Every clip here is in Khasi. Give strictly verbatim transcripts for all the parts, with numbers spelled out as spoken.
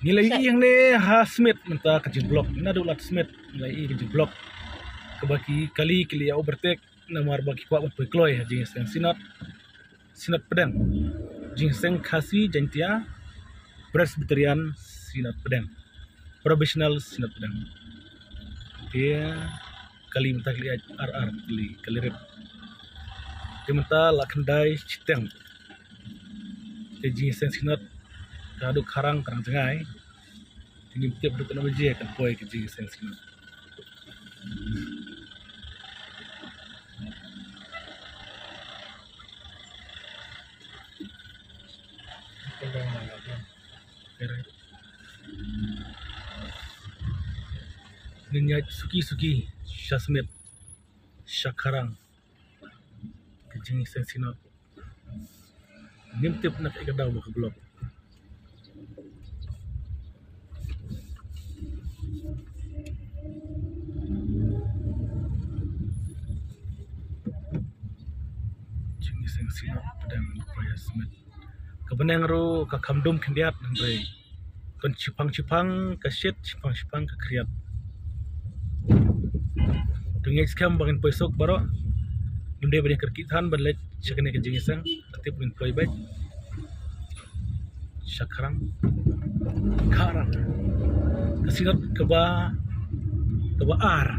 Ngi la ïohi hangne ha Smit mynta ka jingblok. Naduh lad Smit ngi la ïohi ka jingblok. Kaba ki kali ki la ïa overtake namar ba ki kwah ban poi kloi ha jingïaseng Synod. Synod Pdeng. Jingïaseng Khasi Jaiñtia Presbyterian Synod Pdeng. Provisional Synod Pdeng. Te kali mynta ki la ïaid ar ar kali, kali rit. Te mynta la khyndai shiteng. Te jingïaseng Synod ka duk kharang kharang jngai. Te ngim tip duk katno baje kan poi ka jingïaseng Synod. Ngin ïaid suki suki sha Smit sha kharang ka jingïaseng Synod. Ngim tip na kaei ka daw ba ka blok. Jingïaseng Synod Pdeng Lawyer Smith. Ka bneng ruh ka kham dum khyndiat hynrei kan shipang shipang ka shit, shipang shipang ka khriat. Te ngi skhem ba ngin poi suk baroh. Ngim dei ban ïa kyrkieh than ban leit sha kane ka jingïaseng, ka tip ngin poi beit sha kharang. Kharang. Ka Synod kaba, kaba ar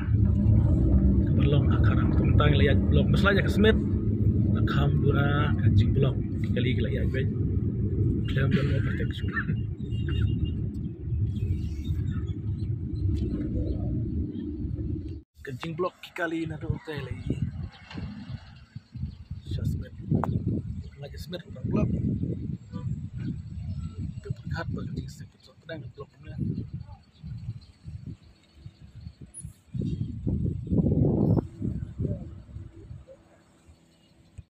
kaba long ha kharang. Kumta ngi la ïaid blok, ba sla ïa ka Smit la kham duna ka jingblok. Ki kali ki la ïaid beit. Khlem don mo protection. Ka jingblok ki kali naduh te lei. Sha Smit. Nga ja Smit ka blok. Te pyrkhat ba ka jingïaseng Synod Pdeng ka blok ne.